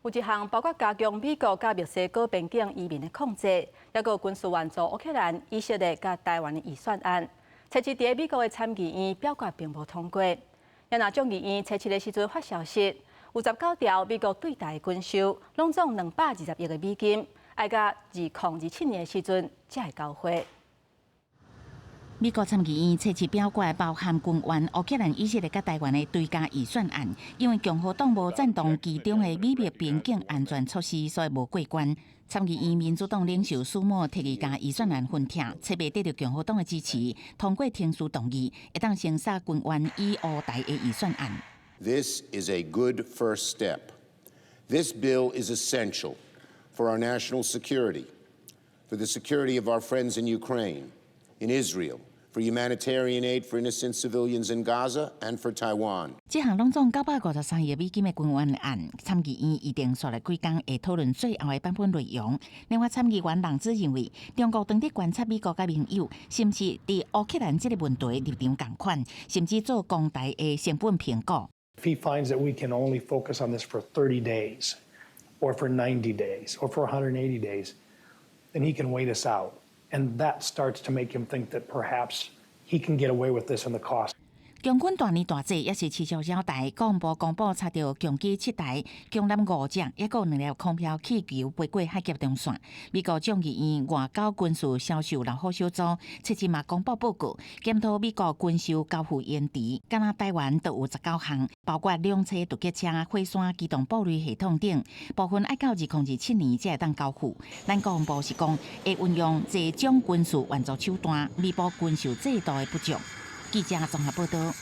有一項包括加強美國佮墨西哥邊境移民的控制，抑閣軍事援助烏克蘭、以色列佮台灣的預算案，星期佇美國的參議院表決並無通過。也若眾議院星期的時陣發消息，有19條美國對台軍售，攏總220億的美金，愛到2027年的時陣才會交貨。美國參議院初次表決包含軍援烏克蘭、以色列佮台灣的追加預算案，因為共和黨無贊同其中的美墨邊境安全措施，所以無過關。參議院民主黨領袖舒默提議共預算案分拆，揣袂得著共和黨的支持，通過程序動議，會當先殺軍援以烏台的預算案。 This is a good first step. This bill is essential for our national security, for the security of our friends in Ukraine, in Israel, for humanitarian aid for innocent civilians in Gaza and for Taiwan. 這項攏總953億美金的軍援案，參議院預定紲來幾工會討論最後的版本內容。另外，參議員朗茲認為，中國當佇觀察美國佮盟友，是毋是佇烏克蘭這個問題立場仝款，甚至做攻台的成本評估。 If he finds that we can only focus on this for 30 days, or for 90 days, or for 180 days, then he can wait us out. And that starts to make him think that perhaps he can get away with this and the cost. 共軍大年大節也是持續擾台，國防部公布查著共機七台、共艦五隻，抑閣兩粒空飄氣球飛過海峽中線。美國眾議院外交軍事銷售老虎小組，七日嘛公布報告，檢討美國軍售交付延遲，敢若台灣都有19項，包括兩棲突擊車、火山機動布雷系統等，部分愛到2027年才會當交付。咱國防部是講會運用這種軍事援助手段，彌補軍售制度的不足。記者綜合報道。